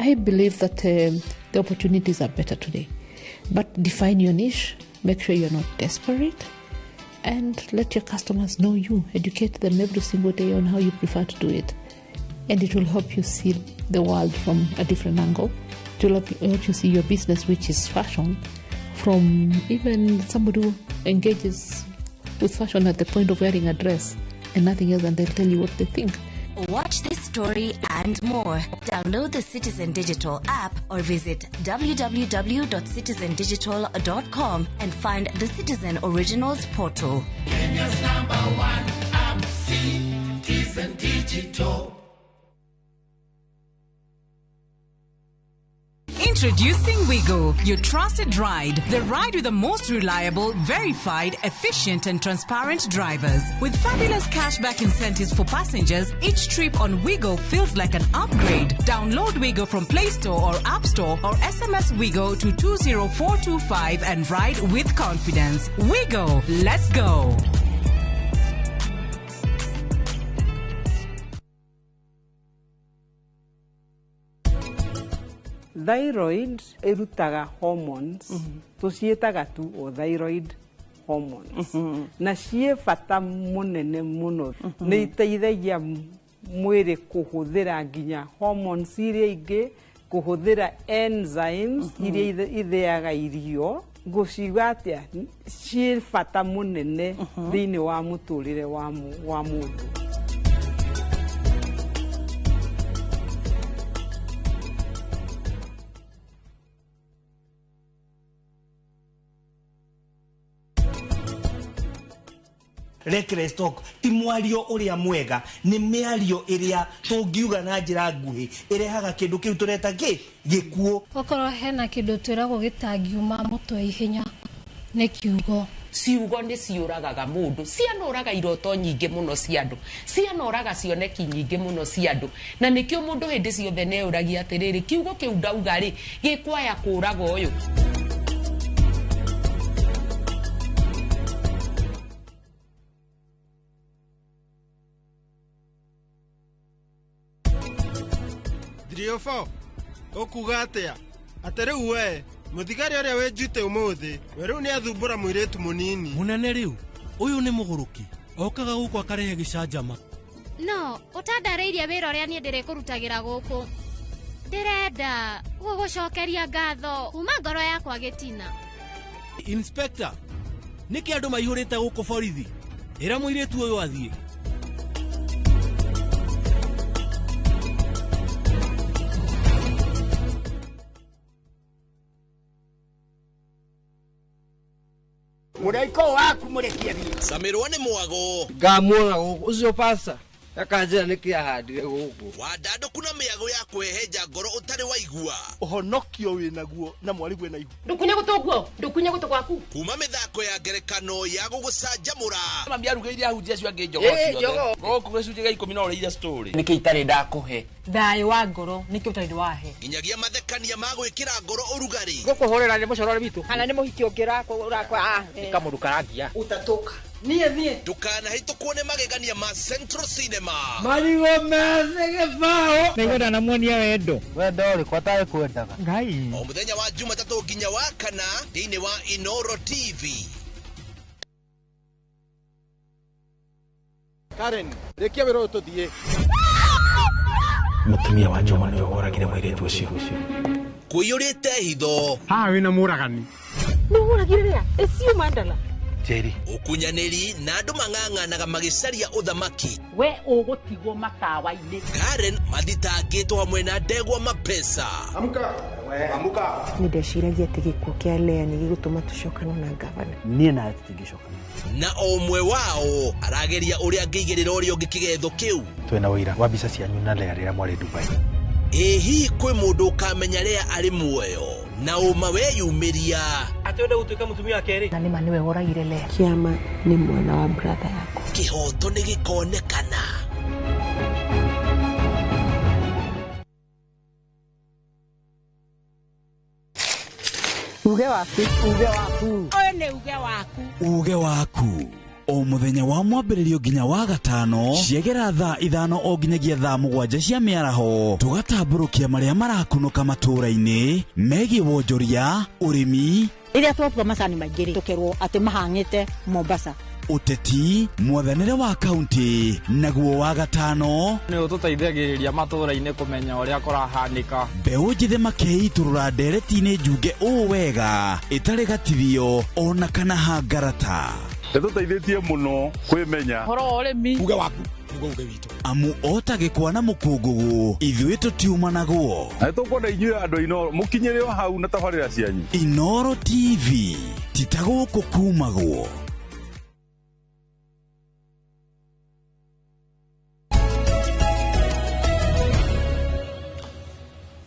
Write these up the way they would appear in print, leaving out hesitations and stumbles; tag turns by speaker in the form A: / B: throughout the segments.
A: I believe that the opportunities are better today. But define your niche, make sure you're not desperate, and let your customers know you. Educate them every single day on how you prefer to do it. And it will help you see the world from a different angle. It will help you see your business, which is fashion, from even somebody who engages with fashion at the point of wearing a dress and nothing else, and they'll tell you what they think.
B: Watch this story and more. Download the Citizen Digital app or visit www.citizendigital.com and find the Citizen Originals portal.
C: Kenya's number one app, Citizen Digital.
D: Introducing Wigo, your trusted ride. The ride with the most reliable, verified, efficient and transparent drivers. With fabulous cashback incentives for passengers, each trip on Wigo feels like an upgrade. Download Wigo from Play Store or App Store or SMS Wigo to 20425 and ride with confidence. Wigo, let's go.
E: Thyroid ĩrutaga hormones, tũciĩtaga tu o thyroid hormones, na ciĩ bata mũnene mũno. Nĩ iteithagia mwĩrĩ kũhũthĩra nginya hormones iria ingĩ, kũhũthĩra enzymes iria ithĩaga irio. Ngũciuga atĩa, ciĩ bata mũnene thĩinĩ wa mũtũrĩre wa mũndũ.
F: Reckless talk ti mwario uria mwega, ni miario iria tungiuga na njira nguhi irehaga kindu kiu tureta ki gikuo.
G: Okorwo hena kindu twiragwo gitangiuma mutwe ihenya ni kiugo.
H: Ciugo ni ciuragaga mundu, cianoraga iroto nyingi muno cia andu, cianoraga cioneki nyingi muno cia andu, na nikio mundu hindi ciothe neuragia atiriri kiugo kiu ndauga ri gikwaya kuraga uyu.
I: Driofo, okuga atia? Ate riu we, muthigari uria wenjute umuthi, we riu ni athumbura muiritu munini.
J: Munene riu, uyu ni muguruki, okaga guku akarehe gicanjama.
K: No, utandarĩirie wĩra ũrĩa niĩ ndĩrĩkũrutagĩra gũkũ. Ndĩrenda gũgũcokeria ngatho kuma ngoro yakwa gĩtina.
J: Inspector, nĩkĩ andũ maihũrĩte gũkũ borithi? Ĩra mũirĩtu ũyũ athiĩ.
L: Mũraiko waku mũrekie thiĩ.
M: Samirwo nĩ mwago.
N: Ngamuona gũkũ ũcio pasta akanjĩra nĩkĩ ahandire gũkũ.
M: Wandandũku na mĩago ya kwĩhenja ngoro ũtarĩ waigua.
O: Ũhonokio wĩnaguo na mwarigwe na ihu.
P: Ndũkunye gũtũ guo, ndũkunye gũtũ gwaku.
M: Kuma mĩthako ya ngerekano ya gũgũcanjamũra.
Q: Mami arugĩire ahunjia acio angĩ njogoo ciothe. Gũkũ gĩcunjĩ gĩa 10 no ũrĩire story.
R: Nĩkĩ itarĩ ndakũhe?
S: Thayũ wa ngoro nĩkĩ ũtarĩ wahe?
M: Nginyagia mathekania ma gwĩkĩra ngoro ũrugarĩ.
T: Gũkũhũrĩra nĩ mũcorore witũ. Kana nĩ mũhiki ũngĩ ũrakwa.
R: Nĩ kamũndũ karangia.
T: Ũtatoka. Niĩ thiĩ.
M: Ndũkanahĩtũkwo nĩ magegania ma Central Cinema.
N: Marigũ methĩ gĩbaũ.
U: Nĩngwenda namuonia wendo.
N: Wendo ũrĩkũ atarĩ kwendaga?
U: Ngai.
M: O mũthenya wa Jumatatũ nginya wa kana thĩinĩ wa Inoro TV.
I: Karen, rĩkia wĩra ũyũ tũthiĩ.
V: Mũtumia wa Juma nĩwe woragire mũirĩtu ũcio.
M: Kũiyũrĩte hitho.
I: Haha wĩna mũragani.
P: Nĩ woragire rĩa? Ĩcio Mandala.
V: Jerry.
M: Ũkunyanĩri na andũ mang'ang'anaga magĩcaria ũthamaki.
P: We ũgũtigwo matawa-inĩ.
M: Karen mathitangĩtwo hamwe na ndegwa mapesa.
I: Amka. Amka.
W: Nĩ ndeciragia atĩ gĩkuũ kĩa Lea nĩ gĩgũtũma tũcokane na ngavana.
V: Niĩ nawe tũtingĩcokana.
M: Na o ũmwe wao arageria ũrĩa angĩigĩrĩra ũrĩa ũngĩ kĩgetho kĩu.
V: Twĩna ũira wa mbica cianyu na Lea rĩrĩa mwarĩ Dubai.
M: Ĩ hihi kwĩ mũndũ ũkamenya Lea arĩ muoyo na ũma weyumĩria.
Q: Atĩ wenda gũtuĩka mũtumia wa kerĩ.
W: Na nĩma nĩwe woragire Lea. Kĩama nĩ mwana wa brother yakwa.
M: Kĩhoto nĩ gĩkonekana.
T: Uge waku, uge waku.
P: Ũyũ nĩ uge waku.
X: Uge waku.
A: O mũthenya wa mwambĩrĩrio nginya wa gatano ciegera thaa 5 o nginyagia thaa 7 cia mĩaraho, tũgatambũrũkia marĩa marakunũka matũũra-inĩ megiĩ wonjoria, ũrĩmi,
B: rĩrĩa twatua macani maingĩ rĩ, tũkerwo atĩ mahang'ĩte Mombasa,
A: ũteti, mwathanĩre wa kaunti, naguo wa gatano
U: nĩ ũtũteithagĩrĩria matũũra-inĩ kũmenya ũrĩa kũrahanĩka.
A: Mbeũ njĩthĩ makeitũrũra ndereti-inĩ njunge ũũ wega ĩtarĩ gatithio ona kana hangarata.
X: Ĩtũteithĩtie mũno kwĩmenya
P: ũhoro wa ũrĩmi,
C: uge waku nĩguo uge witũ,
A: amu ota gĩkwa na mũkũngũgũ ithuĩ tũtiumanagwo.
X: Na nĩtũkwenda inyuĩ andũ a Inooro mũkinyĩre o hau na tabarĩra cianyu.
A: Inooro TV ti ta gũkũ kumagwo.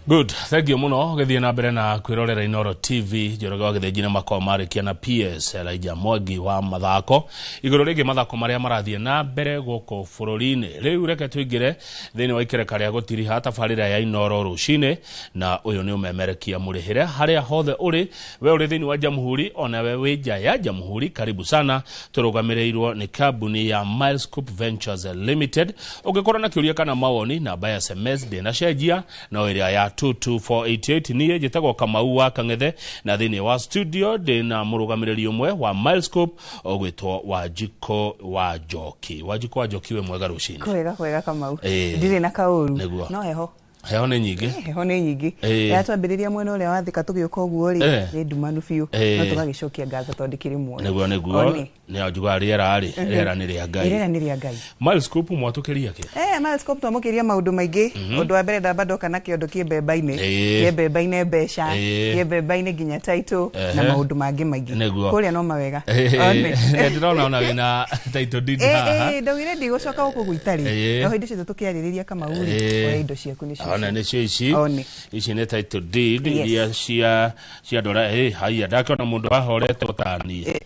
Y: Good, thank you muno githie na mbere na kwirorera Inooro TV. Njoroge wa Githinji na makorwo marĩkia na PS Elijah Mwangi wa mathako igũrũ rĩngĩ mathako marĩa marathiĩ na mbere gũkũ bũrũri-inĩ. Rĩu reke tũingĩre thĩinĩ wa ikereka rĩa gũtiriha tabarĩra ya Inooro rũcinĩ, na ũyũ nĩ ũmemerekia mũrĩhĩre harĩa hothe ũrĩ, we ũrĩ thĩinĩ wa jamhuri ona we wĩ nja ya jamhuri, karibu sana. Tũrũgamĩrĩirwo nĩ kambuni ya Milescope Ventures Limited. Ũngĩkorwo na kĩũria kana mawoni, namba ya SMS ndĩnacenjia no ĩrĩa ya 22488. Niĩ njĩtagwo Kamau wa Kang'ethe, na thĩinĩ wa studio ndĩna mũrũgamĩrĩri ũmwe wa Milescope ũgwĩtwo Wanjikũ wa Njoki. Wanjikũ wa Njoki, wĩ mwega rũcinĩ?
W: Kwega kwega Kamau, ndirĩ na kaũru, no heho
Y: heho nĩ nyingĩ,
W: heho nĩ nyingĩ. Yatwambĩrĩria mwena ũrĩa wa Thika tũgĩũka ũguo rĩ, nĩ ndumanu biũ, no tũgagĩcokia ngatho tondũ ndĩkĩrĩ muoyo.
Y: Nĩguo nĩguo, nĩ njugaga rĩera rĩ, rĩera nĩ rĩa Ngai,
W: rĩera nĩ rĩa Ngai.
Y: Milescope mwatũkĩria kĩ?
W: Milescope twamũkĩria maũndũ maingĩ. Ũndũ wa mbere ndamba ndoka na kĩondo kĩ mbemba-inĩ, kĩ mbemba-inĩ mbeca, kĩ mbemba-inĩ nginya title na maũndũ mangĩ maingĩ. Kũrĩa no mawega.
Y: Ndĩrona ona wĩna title deed haha.
W: Ndaugire ndigũcoka gũkũ gũitarĩ. No hĩndĩ ciothe tũkĩarĩrĩria Kamau rĩ, oya indo ciaku nĩcio.
Y: Ona nĩcio ici, ici nĩ title deed iria cia andũ arĩa haiya ndakĩona mũndũ ahoretwo ta niĩ.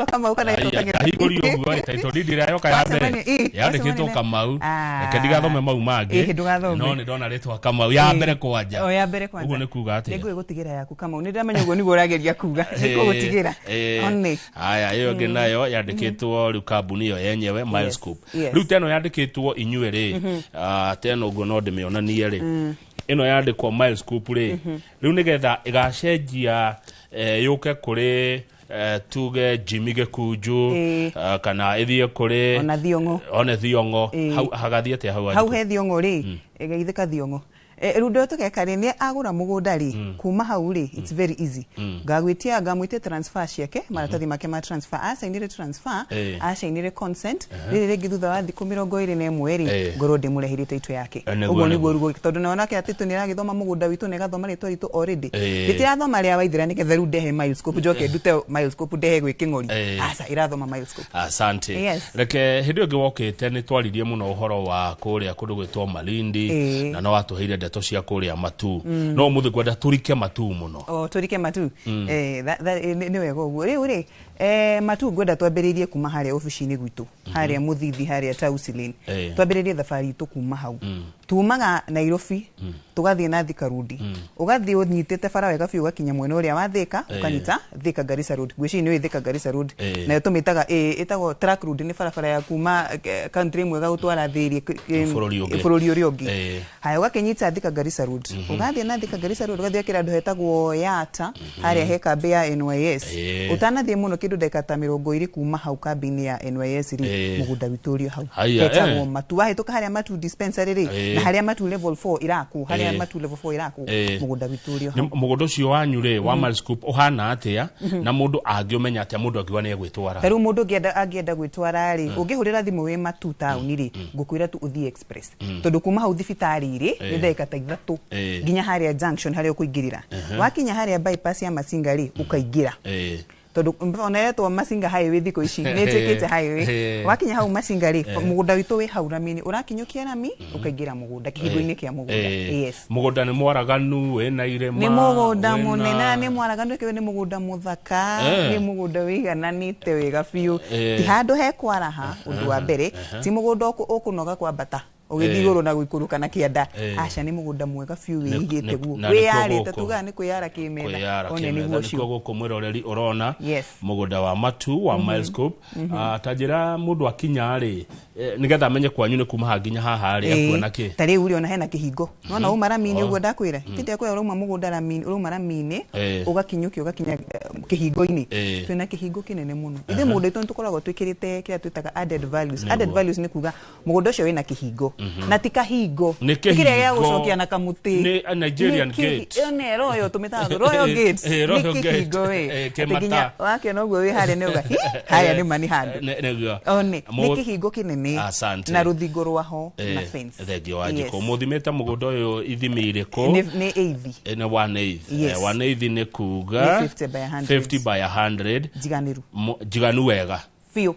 W: Kamau kana
Y: ahingũrio ũguo ĩ, title deed ĩrĩa yoka ya mbere yandĩkĩtwo Kamau. Reke ndigathome mau mangĩ, no nĩ ndona rĩtwa Kamau ya mbere kwanja.
W: O ya mbere kwanja.
Y: Ũguo nĩ kuga atĩa?
W: Nĩ ngũgũtigĩra yaku Kamau, nĩ ndĩramenya ũguo nĩguo ũrageria kuga, nĩ ngũgũtigĩra. One.
Y: Haya, ĩyo ĩngĩ nayo yandĩkĩtwo rĩu kambuni ĩyo yenyewe Milescope. Rĩu ta ĩno yandĩkĩtwo inyuĩ rĩ, ta ĩno ũguo no ndĩmĩonanie rĩ, ĩno yandĩkwo Milescope rĩ, rĩu nĩgetha ĩgacenjia yũke kũrĩ tuge Jimmy Gĩkunju, kana ĩthiĩ kũrĩ
W: ona Thiong'o,
Y: one Thiong'o, hau hagathiĩ atĩa hau?
W: Hau he Thiong'o rĩ, ĩgaithĩka Thiong'o. Rĩu ũndũ tũgeka rĩ, nĩ agũra mũgũnda rĩ, kuma hau rĩ, it's very easy. Ngagwĩtia, ngamwĩtia transfer ciake, maratathi make ma transfer, acainire transfer, acainire consent, rĩrĩ rĩngĩ thutha wa thikũ 21 rĩ, ngorwo ndĩmũreheire title yake. Ũguo nĩguo rĩu, tondũ na onake atĩ nĩ aragĩthoma mũgũnda witũ na ĩgathoma rĩtwa ritũ already. Rĩtirathoma rĩa Waithera nĩgetha rĩu ndehe Milescope, njoke ndute Milescope ndehe gwĩ Kĩng'ori. Aca, ĩrathoma Milescope.
Y: Asante. Reke hĩndĩ ĩyo ĩngĩ wokĩte nĩ twaririe mũno ũhoro wa kũrĩa kũndũ gwĩtwo Malindi, na no watũheire ndeto cia kũrĩa Matu. No mũthĩ ngwenda tũrike Matu mũno.
W: O tũrike Matu. Nĩ wega ũguo. Rĩu rĩ, Matu ngwenda twambĩrĩrie kuma harĩa obici-inĩ gwitũ, harĩa Mũthithi, harĩa Tausi Lane. Twambĩrĩrie thabarĩ itũ kuma hau. Tumaga Nairobi, tũgathiĩ na Thika Road. Ũgathiĩ ũnyitĩte bara wega biũ ũgakinya mwena ũrĩa wa Thika, ũkanyita Thika Garissa Road. Ngwĩciria nĩ ũĩ Thika Garissa Road. Nayo tũmĩtaga ĩtagwo Track Road, nĩ barabara ya kuma country ĩmwe ĩgagũtwara thĩ bũrũri ũrĩa ũngĩ. Haya, ũgakĩnyita Thika Garissa Road. Ũgathiĩ na Thika Garissa Road, ũgathiĩ ũgakĩra handũ hetagwo Yata, harĩa he kambĩ ya NYS. Ũtanathiĩ mũno kĩndũ ndagĩka ta 20 kuma hau kambĩ-inĩ ya NYS rĩ, mũgũnda witũ ũrĩ hau. Hetagwo Matu. Wahĩtũka harĩa Matu dispensary rĩ, na harĩa Matu level 4 irakwo, harĩa Matu level 4 irakwo, mũgũnda witũ ũrĩ hau.
Y: Mũgũnda ũcio wanyu rĩ wa Milescope ũhana atĩa, na mũndũ angĩũmenya atĩa mũndũ angiuga nĩ egwĩtwara?
W: Ta rĩu mũndũ angĩenda gwĩtwara rĩ, ũngĩhũrĩra thimũ wĩ Matu taũni rĩ, ngũkwĩra tu ũthiĩ express. Tondũ kuma hau thibitarĩ rĩ, nĩ ndagĩka ta 3 nginya harĩa junction harĩa ũkũingĩrĩra. Wakinya harĩa bypass ya Masinga rĩ, ũkaingĩra. Tondũ ona ĩretwo Masinga Highway thikũ ici, nĩ ĩtuĩkĩte highway. Wakinya hau Masinga rĩ, mũgũnda witũ wĩ hau rami-inĩ, ũrakinyũkia rami, ũkaingĩra mũgũnda, kĩhingo-inĩ kĩa mũgũnda. Yes.
Y: Mũgũnda nĩ mwaraganu, wĩna irĩma.
W: Nĩ mũgũnda mũnene, nĩ mwaraganu, nĩ mũgũnda mũthaka, nĩ mũgũnda wĩigananĩte wega biũ. Ti handũ hekwaraha, ũndũ wa mbere, ti mũgũnda ũkũnoga kwambata. Ũgĩthiĩ igũrũ na gũikũrũka na kĩanda.
Y: Eh.
W: Aca, nĩ mũgũnda mwega biũ
Y: Nĩ-
W: wĩigĩte guo,
Y: na nĩkuo
W: wĩyarĩte,
Y: gũkũ.
W: tugaga nĩ kwĩyara kĩmetha.
Y: Kwĩyara
W: One
Y: kĩmetha.
W: nĩguo
Y: Nĩkuo
W: ũcio.
Y: gũkũ mwĩroreri ũrona
W: Yes.
Y: mũgũnda wa Matu wa Milescope. Ta njĩra mũndũ akinya rĩ, nĩgetha amenye kwanyu nĩ kuma haha nginya haha rĩ, ekuona kĩ?
W: Ta rĩu rĩ, ona hena kĩhingo, nona uma rami-inĩ
Y: Oh.
W: ũguo ndakwĩra, tinde kwĩra ũrauma mũgũnda rami, ũrauma rami-inĩ, ũgakinyũkia ũgakinya kĩhingo-inĩ. Twĩna kĩhingo kĩnene mũno ithuĩ. Mũgũnda witũ nĩ tũkoragwo twĩkĩrĩte kĩrĩa twĩtaga added values. Added values nĩ kuga mũgũnda ũcio wĩna kĩhingo, na ti kahingo,
Y: Nĩ
W: nĩ kĩrĩa gĩa
Y: kĩhingo.
W: gũcokia na kamũtĩ.
Y: Nĩ a Nigerian
W: Nĩ kĩhi-
Y: gate.
W: Ĩyo nĩ royal, tũmĩtaga royal gate.
Y: Royal
W: Nĩ
Y: gate.
W: kĩhingo we,
Y: Eh,
W: atĩ
Y: kĩmata.
W: nginya wakĩona ũguo wĩ harĩa nĩ uga, "Hi, harĩa nĩ mani handũ."
Y: Nĩguo.
W: One nĩ kĩhingo kĩnene
Y: Asante.
W: na rũthingo rwaho na fence.
Y: Thengio wa njikũ.
W: Yes.
Y: Mũthimĩte mũgũnda ũyũ ithimi irĩkũ?
W: Nĩ eithi.
Y: Nĩ one eighth.
W: Yes.
Y: One eighth nĩ kuga
W: Nĩ 50 by 100.
Y: 50 by 100.
W: Njiganĩru.
Y: Njiganu wega.
W: Biũ,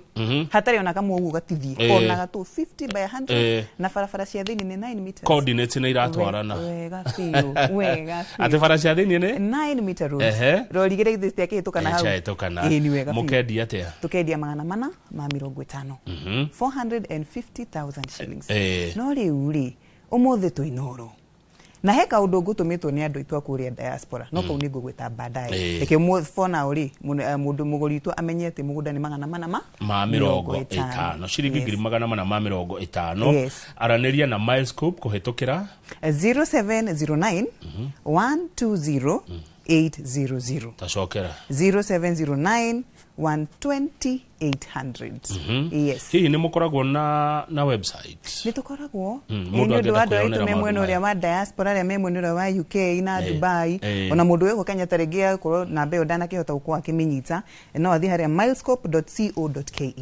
W: hatarĩ ona kamwe ũguo gatithie, ona gatũ 50 by 100. Na barabara cia thĩinĩ nĩ 9 meters.
Y: Coordinates nĩ iratwarana.
W: Wega biũ, wega biũ.
Y: Atĩ bara cia thĩinĩ nĩ
W: 9 meter roads. Rori igĩrĩ githĩ citiakĩhĩtũkana hau?
Y: Ciahĩtũkana.
W: Ĩĩ, nĩ wega biũ.
Y: Mũkendia atĩa?
W: Tũkendia 450,000, 450,000 shillings. No rĩu rĩ, ũmũthĩ twĩ Inooro na he kaũndũ ngũtũmĩtwo nĩ andũ aitũ a kũrĩa diaspora, no kau nĩ ngũgwĩta baadaye. Reke for now rĩ, mũndũ mũgũri witũ amenye atĩ mũgũnda nĩ magana mana ma
Y: ma 50, ciringi 450,000. Aranĩria na Milescope kũhĩtũkĩra
W: 0709 120 800.
Y: Tacokera.
W: 0709 120 800. Yes.
Y: Hihi nĩ mũkoragwo na website?
W: Nĩ tũkoragwo. Ĩĩ,
Y: Mũndũ
W: nĩ ũndũ wa
Y: angĩenda
W: andũ aitũ
Y: kwĩyonera
W: me mwena
Y: maũndũ
W: ũrĩa wa diaspora, arĩa me mwena ũrĩa wa UK na Dubai, ona mũndũ wĩho Kenya ta rĩngĩ akorwo namba ĩyo ndanakĩhota gũkorwo akĩmĩnyita, no athiĩ harĩa milescope.co.ke,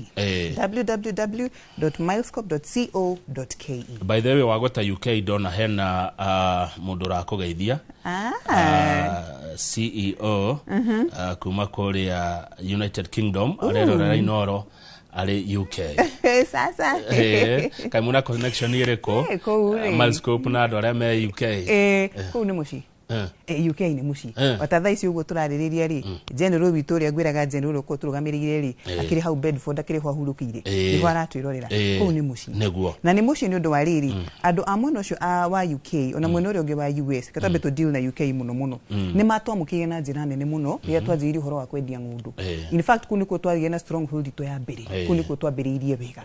W: www.milescope.co.ke.
Y: By the way, wagweta UK, ndona hena mũndũ ũrakũgeithia.
W: Ah.
Y: CEO kuma kũrĩa United Kingdom arerorera Inooro arĩ UK.
W: Sasa.
Y: Kaĩ mũna connection ĩrĩkũ?
W: Kũu rĩ.
Y: Milescope na andũ arĩa me UK?
W: Kũu nĩ mũciĩ. UK nĩ mũciĩ. Ota thaa ici ũguo tũrarĩrĩria rĩ, general witũ ũrĩa ngwĩraga, general ũkorwo tũrũgamĩrĩire rĩ, akĩrĩ hau Bedford, akĩrĩ ho ahurũkĩire, nĩho aratwĩrorera. Kũu nĩ mũciĩ. Na nĩ mũciĩ nĩ ũndũ wa rĩrĩ, andũ a mwena ũcio wa UK, ona mwena ũrĩa ũngĩ wa US, katwambe tũ deal na UK mũno mũno, nĩ matwamũkĩire na njĩra nene mũno rĩrĩa twanjĩrĩirie ũhoro wa kwendia ng'ũndũ. In fact, kũu nĩkuo twagĩire na stronghold itũ ya mbere. Kũu nĩkuo twambĩrĩirie wega,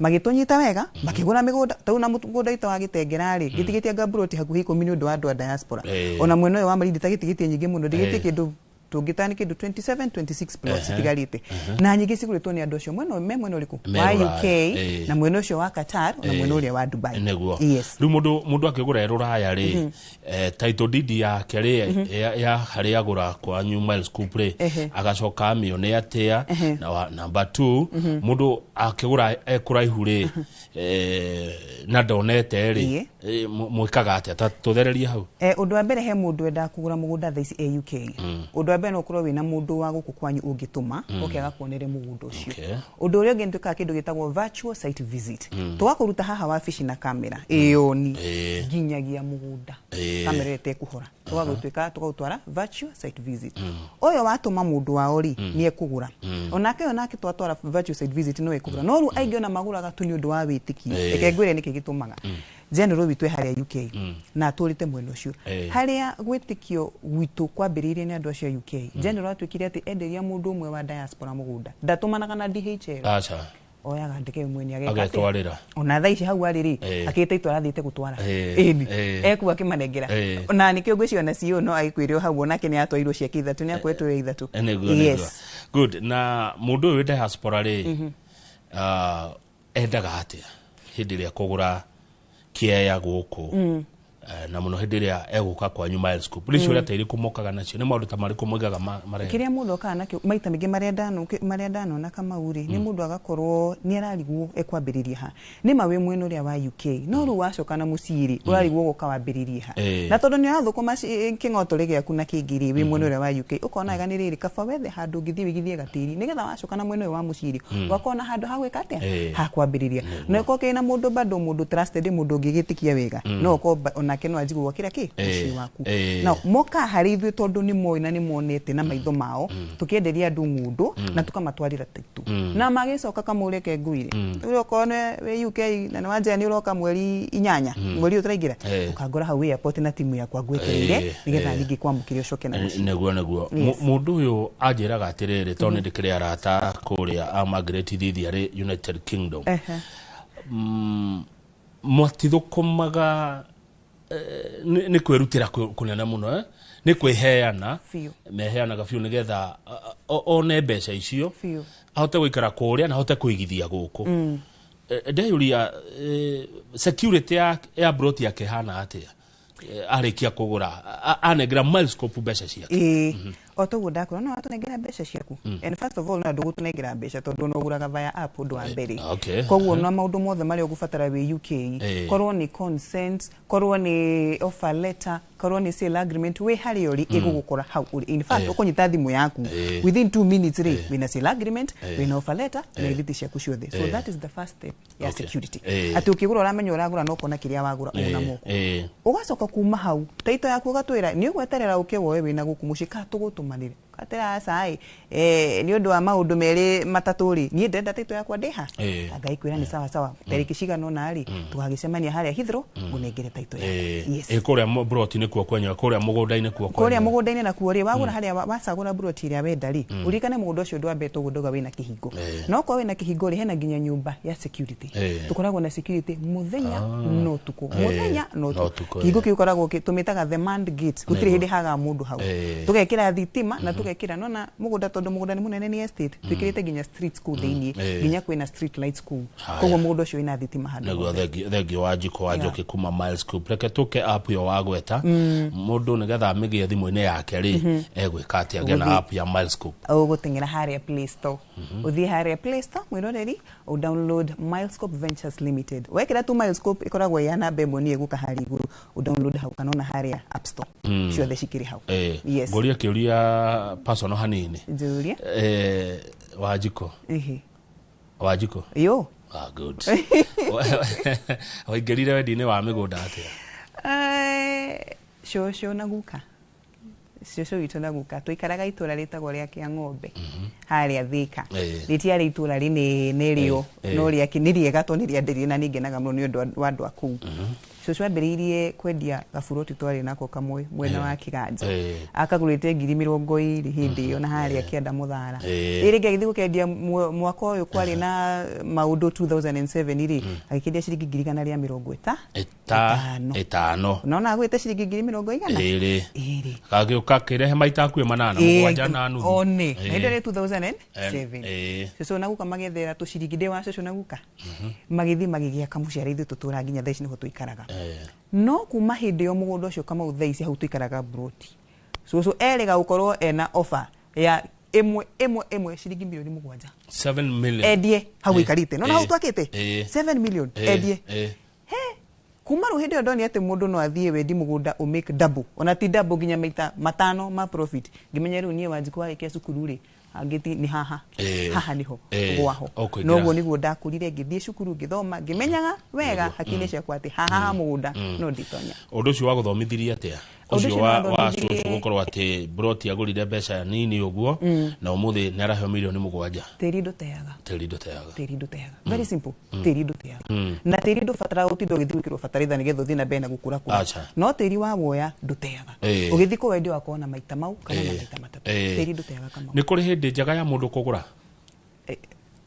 W: magĩtũnyita wega, makĩgũra mĩgũnda tau, na mũgũnda witũ wa Gĩtengera rĩ, gĩtigĩtie anga mburoti hakuhĩ 10 nĩ ũndũ wa andũ a diaspora. Ona mwena ũyũ wa Malindi tagĩtigĩtie nyingĩ mũno, ndĩgĩtie kĩndũ tũngĩta nĩ kĩndũ 27 26 plots itigarĩte, na nyingĩ cigũrĩtwo nĩ andũ acio mwena me mwena ũrĩkũ
Y: Me
W: wa
Y: Rũraya.
W: UK, na mwena ũcio wa Qatar, na mwena ũrĩa wa Dubai.
Y: Nĩguo.
W: Yes.
Y: Rĩu mũndũ akĩgũra e rũraya rĩ, title deed yake rĩ, ya harĩa agũra kwanyu Milescope rĩ, agacoka amĩone atĩa? Na number two, mũndũ akĩgũra e kũraihu rĩ, na ndonete rĩ, mwĩkaga atĩa? Ta tũthererie hau.
W: Ũndũ wa mbere, he mũndũ wendaga kũgũra mũgũnda thaa ici e UK, ũndũ wa mbere no ũkorwo wĩna mũndũ wa gũkũ kwanyu ũngĩtũma oke agakuonere mũgũnda ũcio. Ũndũ ũrĩa ũngĩ, nĩ twĩkaga kĩndũ gĩtagwo virtual site visit. Tũgakũruta haha wabici na kamera ĩyoni nginyagia mũgũnda, kamera ĩyo ĩtekũhora, tũgagũtuĩka tũgagũtwara virtual site visit. Ũyũ watũma mũndũ wao rĩ, nĩ ekũgũra. Onake ũyũ nake twatwara virtual site visit no ekũgũra, no rĩu aingĩ ona magũraga tu nĩ ũndũ wa wĩtĩkio. Reke ngwĩre nĩkĩ gĩtũmaga. General witũ e harĩa UK na atũrĩte mwena ũcio, harĩa gwĩtĩkio gwitũ kwambĩrĩirie nĩ andũ acio a UK. General atuĩkire atĩ enderia mũndũ ũmwe wa diaspora mũgũnda, ndatũmanaga na DHL,
Y: Aca.
W: oyaga ndege ĩyo mwene ageka atĩa?
Y: Agetwarĩra.
W: Ona thaa ici hau arĩ rĩ, akĩte itua arathiĩte gũtwara. Ĩni ekuo akĩmanengera. Na nĩkĩo ngwĩciria ona CEO no agĩkwĩre o hau, onake nĩ atwarirwo ciake ithatũ, nĩ akoretwo ithatũ.
Y: Nĩguo. Good. Na mũndũ ũyũ wĩ diaspora rĩ, endaga atĩa hĩndĩ ĩrĩa kũgũra kĩeya gũkũ? Na mũno hĩndĩ ĩrĩa egũka kwanyu Milescope, nĩ ciũria ta irĩkũ mokaga nacio? Nĩ maũndũ ta marĩkũ moigaga marenda?
W: Kĩrĩa mũndũ okaga nakĩo maita maingĩ marĩa ndanona Kamau rĩ, nĩ mũndũ agakorwo nĩ ararigwo ekwambĩrĩria ha. Nĩ ma wĩ mwena ũrĩa wa UK, no rĩu wacoka na mũciĩ rĩ, ũrarigwo gũka wambĩrĩrie ha. Na tondũ nĩ ũrathũkũma kĩng'otore gĩaku na kĩngĩ rĩ, wĩ mwena ũrĩa wa UK, ũkona wega nĩ rĩrĩ, kaba wethe handũ ũngĩthiĩ wĩigithie gatĩri, nĩgetha wacoka na mwena ũyũ wa mũciĩ rĩ, ũgakorwo na handũ ha gwĩka atĩa, ha kwambĩrĩria. Na ũkorwo kĩna mũndũ bado, mũndũ trusted, mũndũ ũngĩgĩtĩkia wega, no ũkorwo onake. Onake no anjie gwakĩra kĩ mũciĩ waku. Na moka harĩ ithuĩ tondũ nĩ moĩ na nĩ monete na maitho mao tũkĩenderia andũ ng'ũndũ na tũkamatwarĩra taitũ na magĩcoka kamũreke ngwire rĩu okorwo nĩ wĩ UK na nĩ wanjĩra nĩ ũroka mweri 8 mweri ũyũ tũraingĩra, ũkangora hau airport na timu yakwa ngwetereire nĩgetha ningĩ kwamũkĩra ũcoke na mũciĩ.
Y: Nĩguo. Mũndũ ũyũ anjĩraga atĩrĩrĩ, tondũ nĩ ndĩkĩrĩ arata kũrĩa a Margaret Thithi arĩ United Kingdom, matithũkũmaga nĩ kwĩrutĩra kũnene mũno, nĩ kwĩheana, meheanaga biũ nĩgetha one mbeca icio ahote gũikara kũrĩa na ahote kũigithia gũkũ. Ndeyũria security ya broti yake hana atĩa arĩkia kũgũra, anengera Milescope mbeca ciake?
W: O toguo ndakwĩra, no atũnengera mbeca ciaku. And first of all, no ndũgũtũnengera mbeca tondũ no ũgũraga via app ũndũ wa mbere. Koguo na maũndũ mothe marĩa ũgũbatara wĩ UK, korwo nĩ consent, korwo nĩ offer letter, korwo nĩ sale agreement, wĩ harĩa ũrĩ ĩgũgũkora hau ũrĩ. In fact, ũkũnyita thimũ yaku within 2 minutes rĩ, wĩna sale agreement, wĩna offer letter na irĩti ciaku ciothe. So that is the first step ya security, atĩ ũkĩgũra ũramenya ũragũra no ũkona kĩrĩa wagũra ũna moko. Ũgacoka kuma hau taito yaku ũgatwĩra nĩ ũgweterera ũke woe wĩna gũkũ mũciĩ ka tũgũtũmanĩre atĩra aca nĩ ũndũ wa maũndũ merĩ matatũ rĩ, niĩ ndĩrenda taito yakwa ndĩha. Ngai kwĩra nĩ sawa sawa, tarĩki cigana ũna rĩ, tũgagĩcemania harĩa Heathrow ngũnengere taito yaku. Yes.
Y: Kũrĩa broti nĩkuo kwenyewe, kũrĩa mũgũnda-inĩ kuo
W: kwenyewe? Kũrĩa mũgũnda-inĩ nakuo rĩ, wagũra harĩa wacagũra broti ĩrĩa wenda rĩ, ũririkane mũgũnda ũcio ndwambĩte ũguo ndauga wĩna kĩhingo. No okorwo wĩna kĩhingo rĩ, hena nginya nyũmba ya security. Tũkoragwo na security mũthenya na ũtukũ, mũthenya na ũtukũ. Kĩhingo kĩu ũkoragwo tũmĩtaga the manned gate, gũtirĩ hĩndĩ hagaga mũndũ hau. Tũgekĩra thitima na tũgekĩra nona mũgũnda tondũ mũgũnda nĩ mũnene nĩ estate, twĩkĩrĩte nginya streets kũu thĩiniĩ, nginya kwĩna street lights kũu, koguo mũgũnda ũcio wĩna thitima handũ
Y: hothe. Thengio wa Njiko wa Njoki kuma Milescope. Reke tũke app ĩyo wagweta, mũndũ nĩgetha amĩgĩe thimũ-inĩ yake rĩ, egwĩka atĩa agĩe na app ya Milescope?
W: Ũgũteng'era harĩa Play Store, ũthiĩ harĩa Play Store mwĩroreri, ũ download Milescope Ventures Limited. Wekĩra tu Milescope ĩkoragwo ya namba ĩmwe nĩ ĩgũka harĩa igũrũ, ũ download hau kana ona harĩa App Store, ciothe cikĩrĩ hau.
Y: Yes. Ngũrie kĩũria personal hanini.
W: Njũria.
Y: Wanjiko. Wanjiko.
W: Yo.
Y: Ah, good. Waingĩrire wendi-inĩ wa mĩgũnda atĩa?
W: Cũcũ na guka. Cũcũ witũ na guka tũikaraga itũra rĩtagwo rĩa Kĩang'ombe harĩa Thĩka. Rĩtiarĩ itũra rĩnene rĩo, no rĩake nĩ rĩega tondũ nĩ rĩanderie na nĩngenaga mũno nĩ ũndũ wa andũ a kũu. Cũcũ ambĩrĩirie kwendia gaburoti twarĩ nako kamwe mwena wa Kĩganja, akagũrĩte 20,000 hĩndĩ ĩyo na harĩa Kĩanda Mũthara. Rĩrĩ rĩngĩ agĩthiĩ gũkendia mwaka ũyũ kwarĩ na maũndũ 2007 rĩ, agĩkĩendia ciringi 150,000. Nona agũrĩte ciringi 20,000.
Y: Gagĩũka kĩrehe maita hakuhĩ 8 7 na nuthu.
W: One. Hĩndĩ ĩrĩa 2007. Cũcũ na guka magĩethera tũciringi ndĩ wa cũcũ na guka, magĩthiĩ magĩgĩaka mũciĩ harĩa ithuĩ tũtũraga nginya thaa ici nĩho tũikaraga. No kuma hĩndĩ ĩyo mũgũnda ũcio Kamau thaa ici hau tũikaraga broti, cũcũ erĩga gũkorwo ena offer ya ĩmwe ĩmwe ĩmwe ciringi 7 million.
Y: 7 million
W: endie hau ikarĩte nona hau twakĩte 7 million endie. He kuma rĩu hĩndĩ ĩyo ndonire atĩ mũndũ no athiĩ wendi mũgũnda ũ make double, ona ti double nginya maita 5 ma profit. Ngĩmenya rĩu niĩ Wanjikũ warĩkia cukuru rĩ, angĩti nĩ haha haha niho gwaho. Noguo niguo ndakũrire ngĩthiĩ cukuru ngĩthoma ngĩmenyaga wega hakiri ciakwa atĩ haha ha mũgũnda no nditonya.
Y: Ũndũ ũcio wagũthomithirie atĩa? Ũcio wa cũcũ gũkorwo atĩ broti agũrire mbeca nini ũguo na ũmũthĩ nĩ araheo 7 million.
W: Tĩri ndũteaga.
Y: Tĩri ndũteaga.
W: Tĩri ndũteaga. Very simple. Tĩri ndũteaga. Na tĩri ndũbataraga gũtinda ũgĩthiĩ gwĩkĩrwo bataraitha nĩgetha ũthiĩ na mbere na gũkũra kũra. No tĩri wa woya ndũteaga. Ũgĩthiĩ kũwendia ũgakorwo na maita mau kana na maita 3. Tĩri ndũteaga Kamau.
Y: Nĩ kũrĩ hĩndĩ njega ya mũndũ kũgũra?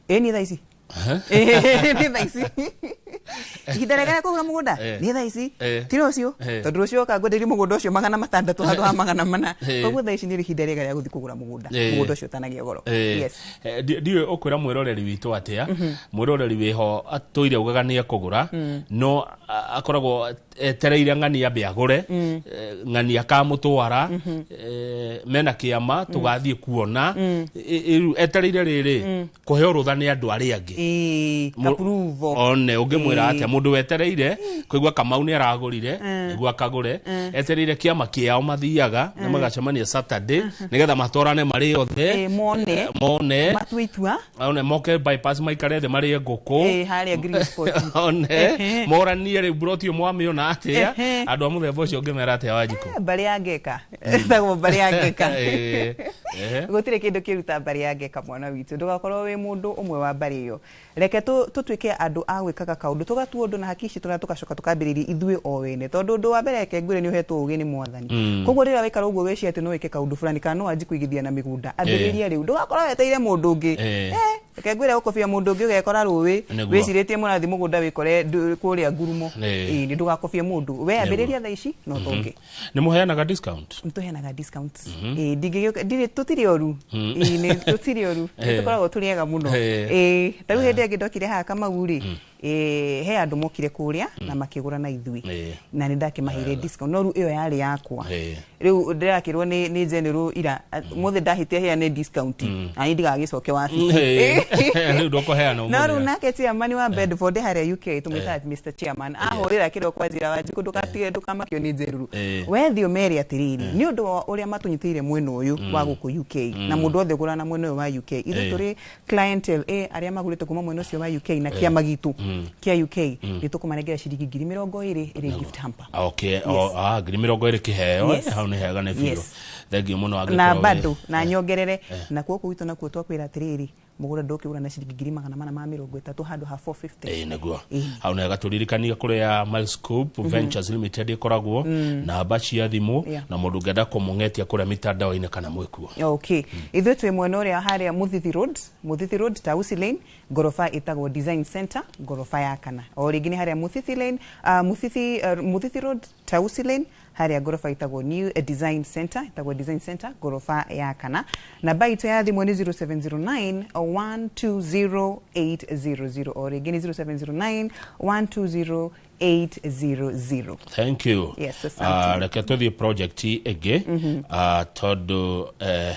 W: Nĩ thaa ici. Nĩ thaa ici. Ihinda rĩega rĩa kũgũra mũgũnda nĩ thaa ici, ti rũciũ, tondũ rũciũ oka ngwenderie mũgũnda ũcio 600 handũ ha 400. Koguo thaa ici nĩ ihinda rĩega rĩa gũthiĩ kũgũra mũgũnda, mũgũnda ũcio ũtanagĩa goro. Yes.
Y: Ndiũĩ ũkwĩra mwĩroreri witũ atĩa, mwĩroreri wĩho atũire ugaga nĩ ekũgũra, no akoragwo etereire ng'ani ambe agũre, ng'ani akamũtwara, mena kĩama tũgathiĩ kuona, etereire rĩrĩ kũheo rũtha nĩ andũ arĩa angĩ. One ũngĩmwĩra atĩa mũndũ wetereire kũigua Kamau nĩ aragũrire nĩguo akagũre, etereire kĩama kĩao mathiaga na magacemania Saturday nĩgetha matwarane marĩ othe, mone
W: matue itua,
Y: one moke bypass maikare thĩ marĩe ngũkũ
W: harĩa Green Spot,
Y: one moranie Akũrie rĩu mburoti ĩyo mwamĩona atĩa? Andũ a mũthemba ũcio ũngĩmera atĩa, Wanjikũ?
W: Mbarĩ ya ngeka, ĩtagwo mbarĩ ya ngeka. Gũtirĩ kĩndũ kĩruta mbarĩ ya ngeka, mwana witũ. Ndũgakorwo wĩ mũndũ ũmwe wa mbarĩ ĩyo. Reke tũtuĩke andũ a gwĩkaga kaũndũ, tũgatua ũndũ na hakici tũrĩa tũgacoka tũkambĩrĩria ithuĩ o wene, tondũ ũndũ wa mbere, reke ngwĩre, nĩ ũhetwo ũgĩ nĩ Mwathani. Koguo rĩrĩa waikara ũguo wĩciria atĩ no wĩke kaũndũ fulani kana no wanjie kũigithia na mĩgũnda, ambĩrĩria rĩu, ndũgakorwo wetereire mũndũ ũngĩ. Reke ngwĩre, gũkobia mũndũ ũngĩ ũgekora rũĩ. Wĩcirĩtie mũrathi mũgũnda, wĩkore kũrĩa ngurumo. Ĩĩ, nĩ ndũgakobie mũndũ we, ambĩrĩria thaa ici no tũngĩ.
Y: Nĩ mũheanaga discount?
W: Nĩ tũheanaga discount. Ĩĩ, ndingĩgĩũka ndirĩ, tũtirĩ oru. Ĩĩ, nĩ tũtirĩ oru, nĩ tũkoragwo tũrĩ ega mũno. Ĩĩ, ta rĩu hĩndĩ ĩngĩ ndokire haha Kamau rĩ, he andũ mokire kũrĩa na makĩgũra na ithuĩ na nĩ ndakĩmaheire discount, no rĩu ĩyo yarĩ yakwa. Rĩu ndĩrakĩrwo nĩ general ira mũthĩ ndahĩtia heane discount na niĩ ndigagĩcoke wabici.
Y: Rĩu ndũkũheana
W: No
Y: ũmũthĩ.
W: rĩu nake chairman wa Bedford harĩa UK, tũmwĩtaga Mr Chairman, ahũrĩra kĩroko anjĩra, "Wanjikũ, ndũgatige, ndũkamakio nĩ njeruru." We thiĩ ũmere atĩrĩrĩ, nĩ ũndũ wa ũrĩa matũnyitĩrĩire mwena ũyũ wa gũkũ UK, na mũndũ wothe ũgũraga na mwena ũyũ wa UK, ithuĩ tũrĩ clientele arĩa magũrĩte kuma mwena ũcio wa UK na kĩama gitũ kĩa UK, nĩ tũkũmanengera ciringi 20,000 ĩrĩ gift hamper.
Y: Okay, o, ah, 20,000 kĩheo. Hau nĩ hega nĩ biũ. Thengiũ mũno
W: Na
Y: angĩkorwo
W: bado na nyongerere nakuo kũu gwitũ, nakuo twakwĩra atĩrĩrĩ, mũgũnda ndũkĩgũra na ciringi 430,000 handũ ha 450.
Y: Ĩĩ, nĩguo, hau nĩ hega. Tũririkanie kũrĩa Milescope Ventures Limited ĩkoragwo, namba cia thimũ, na mũndũ ũngĩenda kũmũng'etia kũrĩa mitandao-inĩ kana mwĩkuo.
W: Okay, ithuĩ twĩ mwena ũrĩa harĩa Muthithi Road, Muthithi Road, Tausi Lane, ngoroba ĩtagwo Design Center, ngoroba ya kana. O rĩngĩ nĩ harĩa Muthithi Lane, Muthithi Road, Tausi Lane, harĩa ngoroba ĩtagwo New Design Center, ĩtagwo Design Center, ngoroba ya kana. Namba itũ ya thimũ nĩ 0709 120800. O rĩngĩ nĩ 0709 120800.
Y: Thank you.
W: Yes, asante.
Y: Reke tũthiĩ project ĩngĩ, tondũ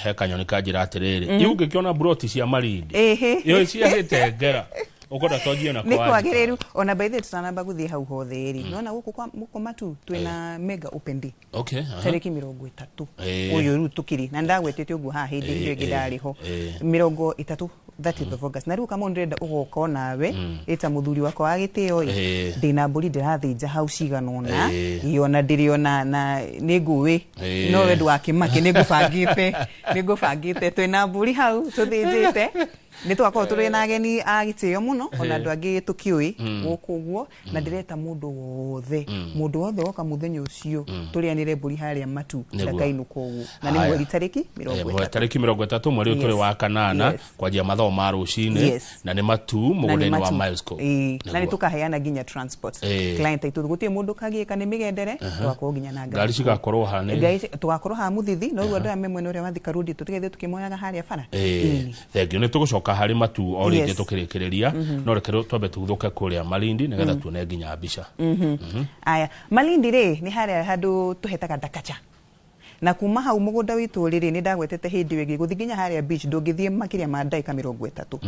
Y: he kanyoni kanjĩra atĩrĩrĩ, ũngĩkĩona broti cia Malindi ĩyo cia Gĩtengera, ũkwenda twanjie na
W: Nĩ
Y: kwa
W: kwagĩrĩru ona. By the way, tũtanamba gũthiĩ hau hothe rĩ, nona gũkũ gũkũ matu twĩna mega open day tarĩki 30 ũyũ rĩu tũkĩrĩ, na ndagwetete ũguo haha hĩndĩ ĩyo ĩngĩ ndarĩ ho, 30, 30th of August. Na rĩu kama ndĩrenda ũgoka onawe ĩta mũthuri wakwa wa gĩtĩo ĩ, ndĩna mbũri ndĩrathĩnja hau cigana ũna. Ĩ, ona ndĩrĩ ona na nĩ ngũĩ, no we ndũgakĩmake, nĩ ngũbangĩte twĩna mbũri hau tũthĩnjĩte. Nĩ tũgakorwo tũrĩ na ageni a gĩtĩo mũno, ona andũ angĩ tũkĩũĩ gũkũ ũguo, na ndĩreta mũndũ wothe, mũndũ wothe woka mũthenya ũcio, tũrĩanĩre mbũri harĩa matu. Ndakainũka ũguo, na nĩ mweri tarĩki mĩrongo ĩtatũ.
Y: Tarĩki 30 mweri ũyũ tũrĩ wa kanana, kwanjia mathaa ma rũcinĩ, na nĩ matu mũgũnda-inĩ wa
W: Matu.
Y: Milescope.
W: Ĩĩ, na nĩ tũkaheana nginya transport client aitũ, gũtirĩ mũndũ kagiĩka nĩ mĩgendere, tũgakorwo nginya na
Y: ngari cigakorwo ha nĩ
W: Ngari tũgakorwo haha Mũthithi, no rĩu andũ aya me mwena ũrĩa wa Thika Road tũtigethe tũkĩmoyaga harĩa bara.
Y: Thengiũ. Nĩ tũgũcoka harĩ matu o rĩngĩ tũkĩrĩkĩrĩria, no reke twambe tũguthũke kũrĩa Malindi nĩgetha tuone nginya mbica.
W: Aya, Malindi rĩ, nĩ harĩa handũ tũhetaga Ndakacha, na kuma hau mũgũnda witũ rĩrĩ, nĩ ndagwetete hĩndĩ ĩyo ĩngĩ, gũthiĩ nginya harĩa beach ndũngĩthiĩ makĩria ma ndagĩka 30.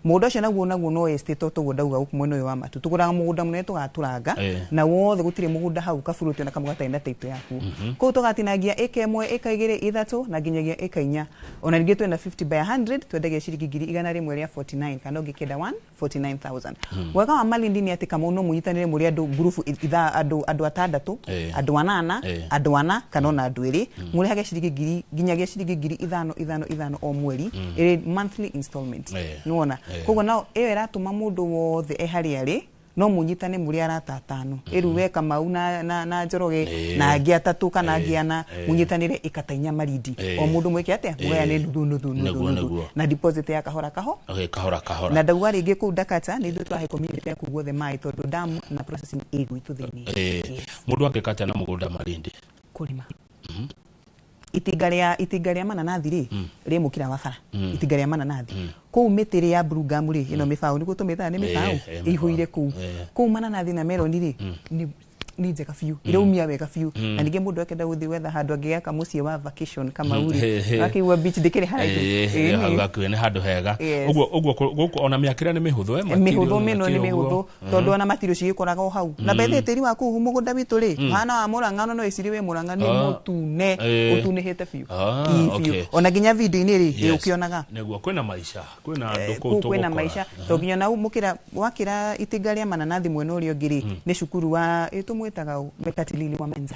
W: Mũgũnda ũcio naguo no estate, o toguo ndauga, gũkũ mwena ũyũ wa matu tũgũraga mũgũnda mũnene tũgatũranga na wothe, gũtirĩ mũgũnda hau kaburuti ona kamwe gatarĩ na title yaku. Kũu tũgatinangia ĩka 1, ĩka 2, 3 na nginyagia ĩka 4. Ona ningĩ twĩna 50 by 100, twendagia ciringi 149,000, kana ũngĩkĩenda 149,000. Wega wa Malindi nĩ atĩ kamau no mũnyitanĩre mũrĩ andũ ngurubu ithaa, andũ atandatũ, andũ anana, andũ ana kana ona andũ erĩ, mũrĩhage ciringi ngiri nginyagia ciringi 5,000 5 5 o mweri, ĩrĩ monthly installment. Nĩwona? Koguo nao ĩyo ĩratũma mũndũ wothe e harĩa arĩ no mũnyitane mũrĩ arata atano, ĩru we Kamau na Njoroge na angĩ atatũ kana angĩ ana, mũnyitanĩre ĩka ta 4 Malindi, o mũndũ mwĩke atĩa, mũgayane nuthu nuthu nuthu nuthu, na deposit ya kahora kaho.
Y: Okay, kahora kahora.
W: Na ndauga rĩngĩ kũu Ndakacha nĩ ithuĩ tũrahe community yaku guothe maĩ, tondũ dam na processing ĩ gwitũ thĩinĩ.
Y: Mũndũ angĩka atĩa na mũgũnda Malindi?
W: Kũrĩma itinga rĩa mananathi rĩ, rĩ mũkĩra wa bara. Itinga rĩa mananathi kũu, mĩtĩ ĩrĩ ya blue gum rĩ, ĩno mĩbaũ nĩguo tũmĩtaga nĩ mĩbaũ, ĩihũire kũu. Kũu mananathi na meloni rĩ, nĩ Nĩ njega biũ, iraumia wega biũ. Na ningĩ mũndũ akenda gũthiĩ gwetha handũ angĩgaka mũciĩ wa vacation kama uri akĩigua beach ndĩkĩrĩ haraihu.
Y: Hau hakuhĩ nĩ handũ hega.
W: Yes.
Y: Ũguo gũkũ ona mĩakĩre nĩ mĩhũthũ,
W: mĩhũthũ mĩno, nĩ mĩhũthũ tondũ ona matirio cigĩkoraga o hau. Na bethe tĩri wa kũu mũgũnda witũ rĩ, hana wa Mũrang'a, no ĩciri wĩ Mũrang'a nĩ mũtune, ũtunĩhĩte biũ. Ii, biũ. Ona nginya video-inĩ rĩ, ũkĩonaga
Y: Nĩguo kwĩna maica, kwĩna andũ kũu
W: kũu kwĩna
Y: tũgũkora.
W: maica, to nginya na mũkĩra wakĩra itinga rĩa mananathi mwena ũrĩa ũngĩ rĩ, nĩ cukuru wa tũmwĩtaga ũ, Mekatilili wa Menza.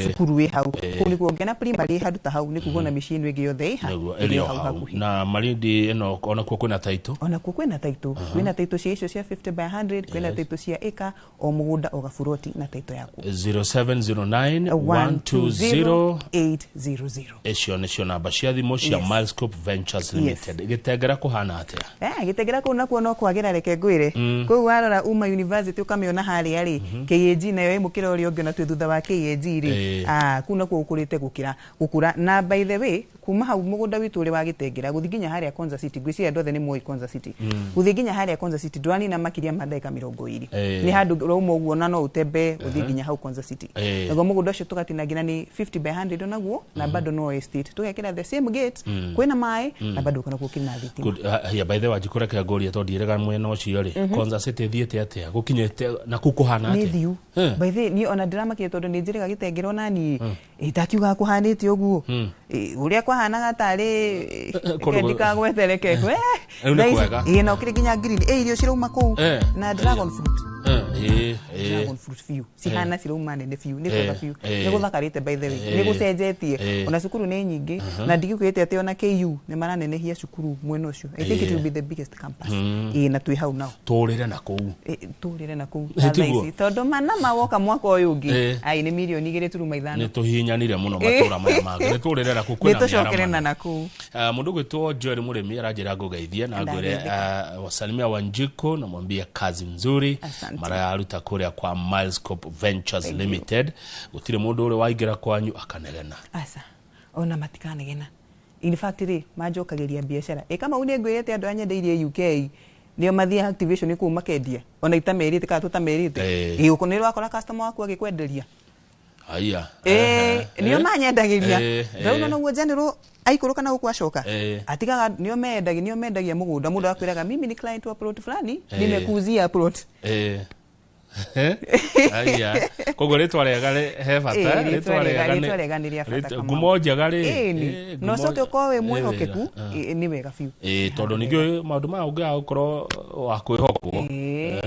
W: Cukuru wĩ hau. Kũu nĩkuo ngena primary handũ ta hau, nĩ kuga ona mĩciĩ ĩno ĩngĩ yothe ĩha
Y: Nĩguo
W: ĩrĩ
Y: ĩrĩ
W: o
Y: o
W: hau
Y: hau
W: hakuhĩ.
Y: Na Malindi ĩno onakuo kwĩna taitũ.
W: Onakuo kwĩna taitũ, kwĩna taitũ cia icio cia 50 by 100, kwĩna taitũ cia ĩka, o mũgũnda o gaburoti na taitũ yakuo.
Y: 0709 120
W: 800.
Y: Icio nĩcio namba cia thimũ cia Milescope Ventures Limited. Gĩtengera kũhana atĩa?
W: Gĩtengera kũu nakuo no kwagĩra, reke ngwĩre. Kũu warora uma university ũkamĩona harĩa rĩ, KAG nayo ĩ mũkĩra ũrĩa ũngĩ, ona twĩ thutha wa KAG rĩ. Kũu nakuo gũkũrĩte gũkĩra gũkũra. Na by the way, kuma hau mũgũnda witũ ũrĩ wa Gĩtengera gũthiĩ nginya harĩa Konza City, ngwĩciria andũ othe nĩ moĩ Konza City, gũthiĩ nginya harĩa Konza City ndũranina makĩria ma ndagĩka 20. Nĩ handũ ũrauma ũguo na no ũtembee ũthiĩ nginya hau Konza City. Naguo mũgũnda ũcio tũgatinangia na nĩ 50 by 100 onaguo, na bado no estate, tũgekĩra the same gate, kwĩna maĩ na bado nakuo kĩrĩ na thitima.
Y: Good. Hiya, by the way, njikũreke ngũrie tondũ ndiĩrĩga mwena ũcio rĩ, Konza City ĩthiĩte atĩa, gũkinyĩte na kũu kũhana
W: Nĩ
Y: atĩa?
W: thiu. By the way, niĩ ona ndĩramakire tondũ nĩ njĩrĩga Gĩtengera ona niĩ itakiugaga kũhanĩte ũguo. Ũrĩa kwahanaga tarĩ
Y: Kũndũ
W: ndikagwetereke.
Y: Rĩu nĩ kwega.
W: Ĩ, na ũkĩrĩ nginya green, irio cirauma kũu na dragon fruit. Dragon fruit biũ cihana cirauma nene biũ, nĩ kwega biũ, nĩ gũthakarĩte by the way, nĩ gũcenjetie. Ona cukuru nĩ nyingĩ, na ndigĩkwĩrĩte atĩ ona KU nĩ maranenehia cukuru mwena ũcio. I think it will be the biggest campus. Ĩ, na twĩ hau nao.
Y: Tũrĩre na kũu.
W: Tũrĩre na kũu
Y: Ĩ,
W: na thaa
Y: tiguo?
W: ici tondũ manama woka mwaka ũyũ ũngĩ, ai, nĩ mirioni 2.5.
Y: Nĩ tũhihinyanire mũno matũra maya mangĩ, nĩ tũrĩre na kũu
W: Nĩ
Y: kwĩna
W: tũcokere na
Y: mĩaramano.
W: na kũu.
Y: Mũndũ ũgwĩtwo Joel Mũrĩmi aranjĩra ngũgeithie na ngwĩre
W: Ndageithĩka.
Y: wasalimia Wanjiko na mwambie kazi nzuri
W: Asante.
Y: mararuta kũrĩa kwa Milescope Ventures
W: Thank you.
Y: Limited. Gũtirĩ mũndũ ũrĩ waingĩra kwanyu akanegena.
W: Aca, ona matikanegena. In fact rĩ, manjokagĩria biacara ĩ kama nĩ ngwĩrĩte andũ anyendeirie UK nĩo mathiaga activation kũu makendia ona itamerĩte kana tũtamerĩte. Ĩ, ũko nĩ ũrakora customer waku agĩkwenderia.
Y: Aya.
W: Ĩ, nĩo manyendagĩria. Ndauna noguo general aikũrũka na gũkũ acoka atigaga nĩo mendagia, nĩo mendagia mũgũnda. Mũndũ akwĩraga, "Mimi ni client wa plot fulani, nimekuuzia plot."
Y: Aya, koguo rĩtwa rĩega he bata.
W: Rĩtwa rĩega, rĩtwa rĩega nĩ rĩa bata, Kamau.
Y: Ngumo njega rĩ,
W: Ĩni. Na ũcoke ũkorwo wĩ mwĩhokeku,
Y: wĩra.
W: nĩ wega biũ.
Y: Ĩ, tondũ ningĩ maũndũ maya ũngĩaga gũkorwo wa kwĩhokwo.
W: We,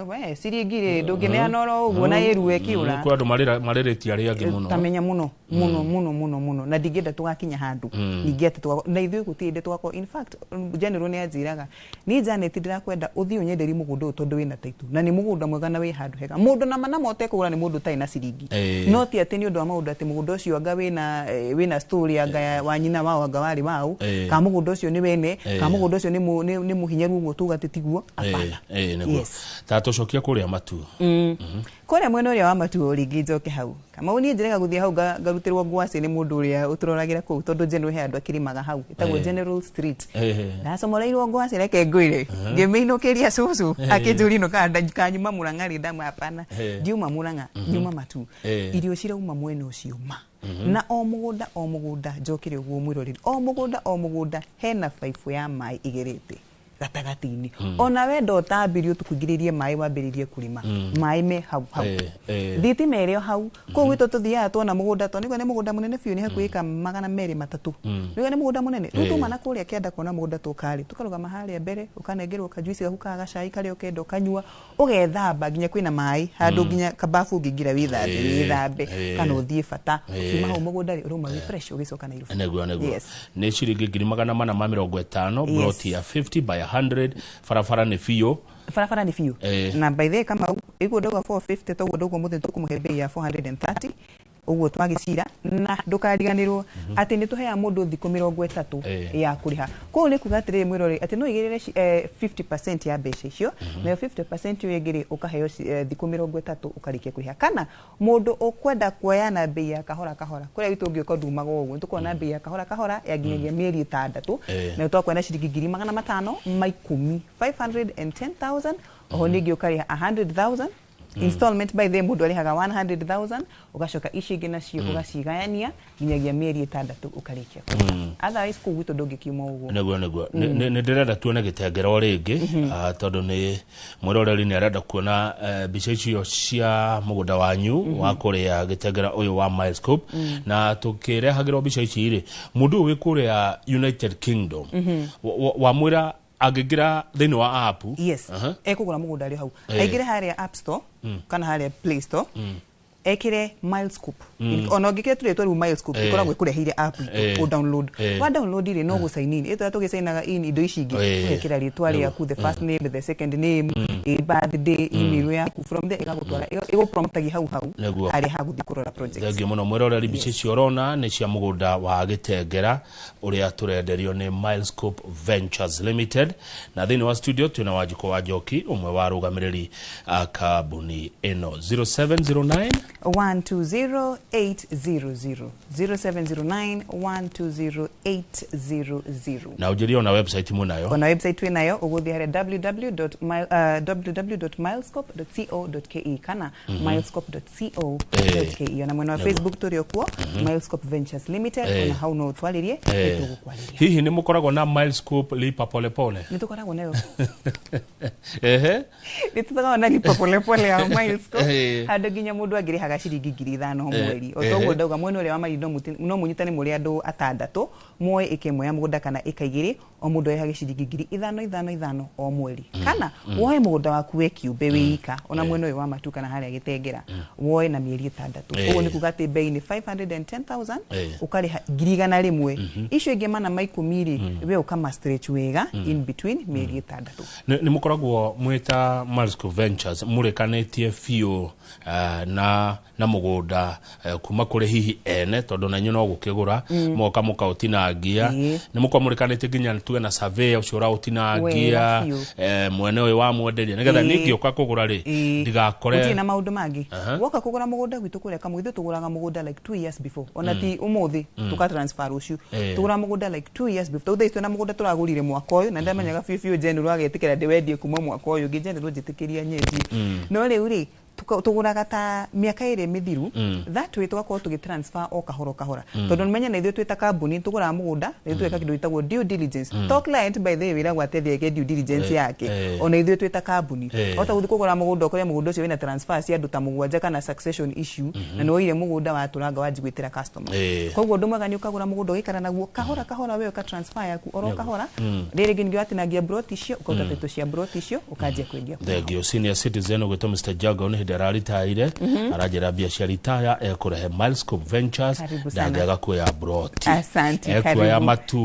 W: we ciringi rĩ, ndũngĩneana oro ũguo na ĩrue ĩkĩũra.
Y: Kwĩ andũ marĩrĩtie arĩa angĩ mũno.
W: Tamenya mũno mũno mũno mũno mũno, na ndingĩenda tũgakinya handũ ningĩ atĩ na ithuĩ gũtirĩ hĩndĩ tũgakorwo. In fact, general nĩ anjĩraga niĩ, "Janet, ndĩrakwenda ũthiĩ ũnyenderie mũgũnda ũyũ tondũ wĩna taitũ na nĩ mũgũnda mwega na wĩ handũ hega." Mũndũ nama nama ũtekũgũra nĩ mũndũ ũtarĩ na ciringi. No ti atĩ nĩ ũndũ wa maũndũ atĩ mũgũnda ũcio anga wĩna story, anga wa nyina wao, anga warĩ wao, kana mũgũnda ũcio nĩ wene, kana mũgũnda ũcio nĩ mũhinyaru ũguo tuga atĩ tiguo, hapana.
Y: Nĩguo. Ta tũcokie kũrĩa Matu.
W: Kũrĩa mwena ũrĩa wa Matuo rĩngĩ, njoke hau Kamau, niĩ njĩrega gũthiĩ hau ngarutĩrwo ngwacĩ nĩ mũndũ ũrĩa ũtũroragĩra kũu, tondũ general he andũ akĩrĩmaga hau ĩtagwo General Street. Ndacomoreirwo ngwacĩ, reke ngwĩre, ngĩmĩinũkĩria cũcũ, akĩnjũria ino kana kanyuma Mũrang'a rĩ, ndamwe hapana, ndiuma Mũrang'a, nyuma Matu. Irio cirauma mwena ũcio ma, na o mũgũnda o mũgũnda, njokere ũguo mwĩroreri, o mũgũnda o mũgũnda hena baibũ ya maĩ igerete gatagatĩ-inĩ. Ona wenda ũtambirie ũtũkũingĩrĩrie maĩ wambĩrĩrie kũrĩma, maĩ me hau hau. Thitima ĩrĩ o hau kũu gwitũ. Tũthiaga tuona mũgũnda, tondũ nĩguo nĩ mũgũnda mũnene biũ, nĩ hakuhĩ ĩka 203. Nĩguo nĩ mũgũnda mũnene. Rĩu tuma na kũrĩa kĩanda kuona mũgũnda, tũkarĩ tũkarũgama harĩa mbere, ũkanengerwo kajuici gaku kana gacai karĩa ũkenda, ũkanyua, ũgethamba, nginya kwĩna maĩ handũ, nginya kababu ũngĩingĩra wĩthambe, wĩthambe kana ũthiĩ bata. Ũkiuma hau mũgũnda rĩ, ũrauma wĩ fresh ũgĩcoka Nairobi.
Y: Nĩguo.
W: Yes.
Y: Nĩ ciringi 450,000, plot ya 50 by 100, barabara nĩ biũ.
W: Barabara nĩ biũ. Na by the way, Kamau, iguo ndauga 450, toguo ndauga mũthĩ tũkũmũhe bei ya 430 ũguo twagĩcira. Na ndũkariganĩrwo atĩ nĩ tũheaga mũndũ thikũ 30 ya kũrĩha. Kũu nĩ kuga atĩrĩrĩ mwĩroreri, atĩ no ũigĩrĩre 50% ya mbeca icio, nayo 50% ĩyo ĩngĩ rĩ, ũkaheo thikũ 30 ũkarĩkia kũrĩha. Kana mũndũ ũkwenda kuoya na bei ya kahora kahora, kũrĩa gwitũ ũngĩũka ndumaga ũguo, nĩ tũkuona bei ya kahora kahora ya nginyagia mĩeri 6, nayo twakuona ciringi 510,000, 510,000. Oho ningĩ ũkarĩha 100,000. Installment by the mũndũ arĩhaga 100,000, ũgacoka icio ingĩ nacio ũgacigayania nginyagia mĩeri 6 ũkarĩkia kũrĩha. Otherwise kũu gwitũ ndũngĩkiuma ũguo.
Y: Nĩguo nĩ ndĩrenda tuone gĩtengero rĩngĩ, tondũ nĩ mwĩroreri nĩ arenda kuona mbica icio cia mũgũnda wanyu wa kũrĩa gĩtengera ũyũ wa Milescope. Na tũkĩrehagĩrwo mbica ici rĩ, mũndũ ũyũ wĩ kũrĩa United Kingdom, wamwĩra angĩingĩra thĩinĩ wa app?
W: Yes. Ekũgũra mũgũnda arĩ hau. Aingĩre harĩa App Store kana harĩa Play Store, ekĩre Milescope. Ona ũngĩkĩra tu rĩtwa rĩu Milescope, ĩkoragwo ĩkũreheire app itũ, ũ download. Wa download rĩ, no gũ sign in ĩtwa tũgĩcainaga in indo ici ingĩ. Ũgekĩra rĩtwa rĩaku, the first name, the second name, birthday, email yaku. From there ĩgagũtwara, ĩgũpromptagia hau hau harĩa hagũthiĩ kũrora project.
Y: Thengiũ mũno mwĩroreri. Mbica icio ũrona nĩ cia mũgũnda wa gĩtengera ũrĩa tũrenderio nĩ Milescope Ventures Limited, na thĩinĩ wa studio twĩna Wanjikũ wa Njoki, ũmwe wa arũgamĩrĩri a kambuni ĩno. 0709
W: 120800, 0709 120800.
Y: Na ũnjĩrie ona website mwĩnayo?
W: Ona website twĩ nayo, ũgũthiĩ harĩa www.milescope.co.ke kana milescope.co.ke. Ona mwena wa Facebook tũrĩ o kuo, Milescope Ventures Limited. Ona hau no ũtwarĩrie, nĩ tũgũkwarĩria.
Y: Hihi nĩ mũkoragwo na Milescope lipa polepole?
W: Nĩ tũkoragwo nayo. Nĩ tũkoragwo na lipa polepole ya Milescope, handũ nginya mũndũ angĩrĩhaga ciringi 5,000 mweri. O toguo ndauga, mwena ũrĩa wa Malindi no mũnyitane mũrĩ andũ atandatũ, muoe ĩka ĩmwe ya mũgũnda kana ĩka 2, o mũndũ arĩhage ciringi 5,000 5 5 o mweri, kana woe mũgũnda waku we kĩũmbe wĩ ika, ona mwena ũyũ wa Matu kana harĩa Gĩtengera, woe na mĩeri 6. Ũguo nĩ kuga atĩ bei nĩ 510,000, ũkarĩha 100,000, icio ingĩ 110 rĩ, we ũkama stretch wega in between mĩeri 6.
Y: Nĩ mũkoragwo mwĩta Milescope Ventures mũrĩkanĩtie biũ na mũgũnda kuma kũrĩ hihi ene, tondũ na inyuĩ no gũkĩgũra moka mũkaũtinangia? Nĩ mũkoragwo mũrĩkanĩtie nginya tuge na surveyor ũcio ũraũtinangia,
W: Wega biũ.
Y: Mwene ũyũ wa mwenderia, nĩgetha ningĩũka kũgũra rĩ, ndigakore
W: Gũtirĩ na maũndũ mangĩ. Woka kũgũra mũgũnda gwitũ kũrĩa Kamũgĩ, ithuĩ tũgũraga mũgũnda like 2 years before, ona ti ũmũthĩ tũka transfer rũciũ. Tũgũraga mũgũnda like 2 years before. Tondũ thaa ici twĩna mũgũnda tũragũrire mwaka ũyũ, na ndamenyaga biũ biũ General agetĩkĩra ndĩwendie kuma mwaka ũyũ ũngĩ. General njĩtĩkĩria nyendie, no rĩu rĩ, tũgũraga ta mĩaka 2 mĩthiru. That way tũgakorwo tũgĩ transfer o kahora o kahora, tondũ nĩmenye na ithuĩ twĩ ta kambuni tũgũraga mũgũnda na ithuĩ tũgeka kĩndũ gĩtagwo due diligence. To client, by the way, wĩragwo atĩ athiĩ eke due diligence yake, ona ithuĩ twĩ ta kambuni. Wahota gũthiĩ kũgũra mũgũnda, ũkore mũgũnda ũcio wĩna transfer cia andũ ta mũgwanja kana succession issue, na nĩ woire mũgũnda watũranga wanji gwĩtĩra customer. Koguo ũndũ mwega nĩ ũkagũra mũgũnda ũgaikara naguo kahora kahora, we ũka transfer yaku oro kahora. Rĩrĩ rĩngĩ ningĩ watinangia broti icio, ũkaruta title cia broti icio, ũkanjia kwendia kuma hau.
Y: Thengio. Senior citizen ũgwĩtwo Mr Jago nĩ hĩndĩ araritaire, aranjĩra mbia cia ritaya ekũrehe Milescope Ventures.
W: Karibu sana.
Y: Ndangĩaga kuoya broti.
W: Asante,
Y: ekuoya
W: karibu.
Y: Matu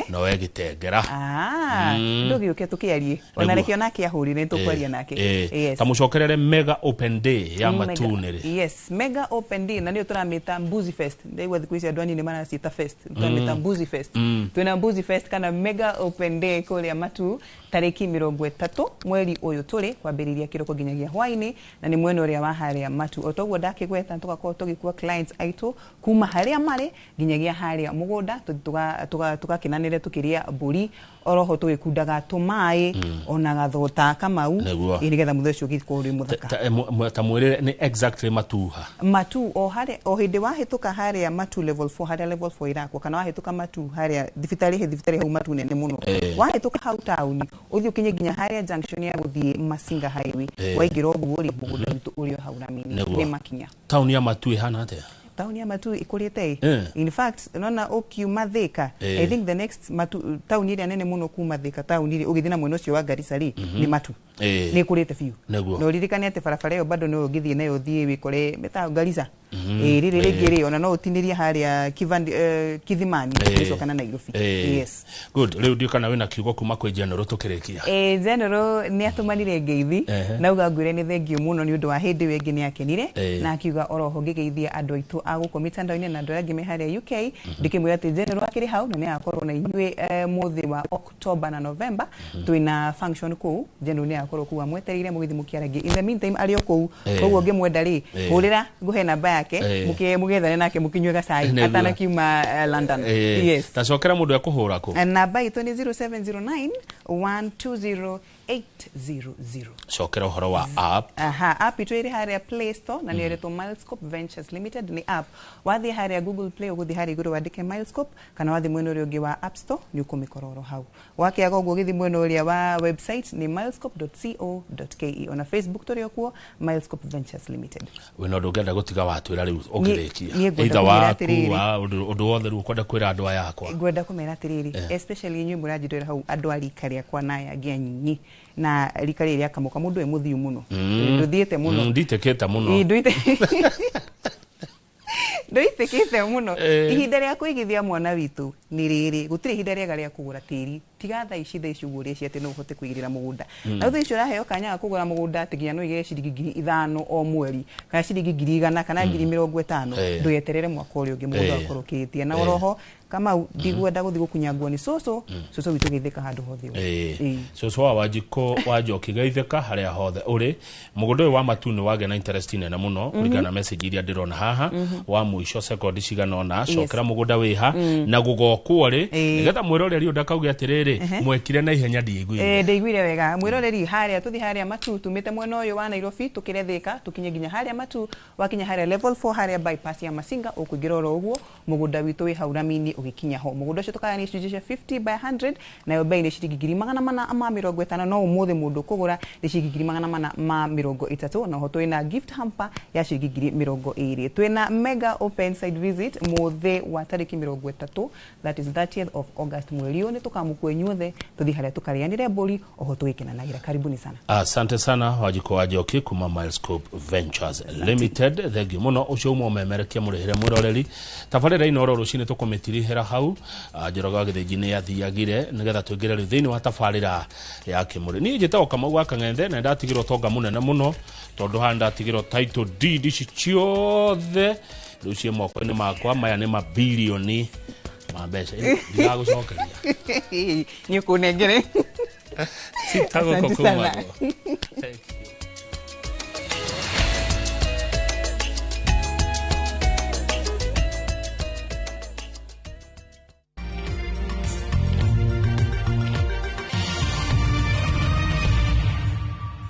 Y: no egĩtengera.
W: Ah, ndũgĩũke tũkĩarie ona. Reke onake ahũrire, nĩtũkwaria nake. Yes.
Y: Ta mũcokerere mega open day ya Matu nĩ rĩ?
W: Yes, mega open day, na nĩyo tũramĩta Mbuzi Fest. Ndaigua thikũ ici andũ anini maraciĩta fest, tũramĩta Mbuzi Fest. Twĩna Mbuzi Fest kana mega open day kũrĩa Matu tarĩki 30 mweri ũyũ tũrĩ, kwambĩrĩria kĩroko nginyagia hwainĩ, na nĩ mwena ũrĩa wa harĩa Matu. O toguo ndakĩgweta, tũgakorwo tũgĩkua clients aitũ kuma harĩa marĩ nginyagia harĩa mũgũnda, tũgakenanĩre tũkĩrĩa mbũri, oroho tũgĩkundaga tũmaĩ ona gathota kamau. Ĩ, nĩgetha mũthenya ũcio ũgĩkorwo ũrĩ mũthaka.
Y: Ta mwĩrĩre nĩ exactly Matuha?
W: Matu o harĩa, o hĩndĩ wahĩtũka harĩa Matu level 4, harĩa level 4 irakwo, kana wahĩtũka Matu harĩa thibitarĩ, he thibitarĩ hau Matu nene mũno. Wahĩtũka hau taũni, ũthiĩ ũkinye nginya harĩa junction ya gũthiĩ Masinga Highway. Waingĩra ũguo rĩ, mũgũnda witũ ũrĩ o hau rami-inĩ. Nĩ makinya.
Y: Taũni ya Matu ĩhana atĩa?
W: Taũni ya Matu ĩkũrĩte ĩ. In fact, nona ũkiuma Thika, I think the next Matu taũni ĩrĩa nene mũno kuma Thika taũni rĩ, ũgĩthiĩ na mwena ũcio wa Garissa rĩ, nĩ Matu. Nĩ ĩkũrĩte biũ. Na ũririkane atĩ barabara ĩyo bado no ũngĩthiĩ nayo ũthiĩ wĩkore mĩta Garissa. Ĩ, rĩrĩ rĩngĩ rĩ, ona no ũtinĩrie harĩa Kithimani, ũgĩcoka na Nairobi. Yes.
Y: Good. Rĩu ndiũ kana wĩna kiugo kuma kwĩ General tũkĩrĩkia.
W: General nĩ atũmanire ngeithi, nauga ngwĩre nĩ thengio mũno nĩ ũndũ wa hĩndĩ ĩyo ĩngĩ nĩ akenire, na akiuga oroho ngĩgeithia andũ aitũ a gũkũ mitandao-inĩ na andũ arĩa angĩ me harĩa UK, ndĩkĩmwĩra atĩ General akĩrĩ hau na nĩ agakorwo na inyuĩ mũthĩ wa October na November twĩna function kũu. General nĩ agakorwo kũu amwetereire mũgĩthiĩ mũkĩaragie. In the meantime arĩ o kũu, koguo ũngĩmwenda rĩ, hũrĩra, ngũhe namba yake, mũgethane nake mũkĩnyue gacai atanakiuma London. Yes.
Y: Tacokera mũndũ ekũhũra kũ?
W: Namba itũ nĩ 0709 120. 800.
Y: Cokera ũhoro wa app.
W: Aha, app itũ ĩrĩ harĩa Play Store na nĩ ĩretwo Milescope Ventures Limited. Nĩ app wathiĩ harĩa Google Play ũgũthiĩ harĩa igũrũ wandĩke Milescope, kana wathiĩ mwena ũrĩa ũngĩ wa App Store nĩ ũkũmĩkora oro hau. Wakĩaga ũguo ũgĩthiĩ mwena ũrĩa wa website nĩ milescope.co.ke. Ona Facebook tũrĩ o kuo, Milescope Ventures Limited.
Y: Wĩna ũndũ ũngĩenda gũtiga watwĩra rĩu ũkĩrĩkia?
W: Niĩ ngwenda
Y: Either
W: kũmwĩra
Y: waku
W: atĩrĩrĩ.
Y: wa ũndũ wothe rĩu ũkwenda kwĩra andũ aya akwa.
W: Ngwenda kũmera atĩrĩrĩ, especially inyuĩ mũranjĩrĩra hau andũ a rika rĩakwa na aya angĩ anyinyi na rika rĩrĩ rĩa Kamũka, mũndũ wĩ mũthiu mũno. Ndũthiĩte mũno.
Y: Nditĩkĩte mũno.
W: Ĩ, ndũitĩkĩte mũno. Ihinda rĩa kũigithia mwana witũ nĩ rĩrĩ, gũtirĩ ihinda rĩega rĩa kũgũra tĩri tiga thaa ici, thaa ici ũguo ũreciria atĩ no ũhote kũigĩrĩra mũgũnda. Na thaa ici ũraheo kanya ga kũgũra mũgũnda atĩ nginya no ũigĩre ciringi 5,000 o mweri, kana ciringi 100,000, kana 50,000. Ndũgeterere mwaka ũrĩa ũngĩ mũgũnda wakorwo ũkĩrĩtie. Na oroho Kamau, ndigwenda gũthiĩ gũkunya nguo nĩ cũcũ, cũcũ witũ geithĩka handũ hothe ũrĩ.
Y: Cũcũ wa Wanjikũ wa Njoki, geithĩka harĩa hothe ũrĩ. Mũgũnda ũyũ wa matu nĩ wagĩa na interest nene mũno kũringana na message iria ndĩrona haha wa mũico sekondi cigana ũna. Cokera mũgũnda wĩha na gũgokwo rĩ, nĩgetha mwĩroreri ũyũ ndakauge atĩrĩrĩ, mwekire na ihenya ndiaiguire.
W: Ndaiguire wega mwĩroreri. Harĩa tũthiĩ harĩa matu, tumĩte mwena ũyũ wa Nairobi tũkĩre Thĩka tũkinye nginya harĩa matu, wakinya harĩa level 4 harĩa bypass ya Masinga ũkũingĩra oro ũguo, mũgũnda witũ wĩ hau rami-inĩ ũgĩkinya ho. Mũgũnda ũcio tũkagayania icunjĩ cia 50 by 100, nayo bei nĩ ciringi 450,000, no ũmũthĩ mũndũ ũkũgũra nĩ ciringi 430,000, na oho twĩna gift hamper ya ciringi 20,000. Twĩna mega open site visit mũthĩ wa tarĩki 30, that is 30th of August mweri ũyũ. Nĩ tũkamũkua inyuothe tũthiĩ harĩa tũkarĩanĩre mbũri oho tũgĩkenanagĩra. Karibuni sana.
Y: Asante sana Wanjikũ wa Njoki kuma Milescope Ventures Limited, thengiũ mũno. Ũcio uma ũmemerekia mũrĩhĩre mwĩroreri tabarĩra Inooro rũcinĩ tũkũmĩtirihĩra hau. Njoroge wa Gĩthĩnji nĩ athiagire nĩgetha tũingĩre rĩu thĩinĩ wa tabarĩra ya kĩmũrĩ. Niĩ njĩtagwo Kamau wa Kang'ethe na nĩndatigĩrwo tonga mũnene mũno, tondũ haha nĩndatigĩrwo title deed ici ciothe rĩu ciĩ moko-inĩ makwa. Maya nĩ mabilioni ma mbeca. Ndigagũcokeria.
W: Nĩ ũkũnengere.
Y: Citagũkũ
W: Asante sana.
Y: kumagwo.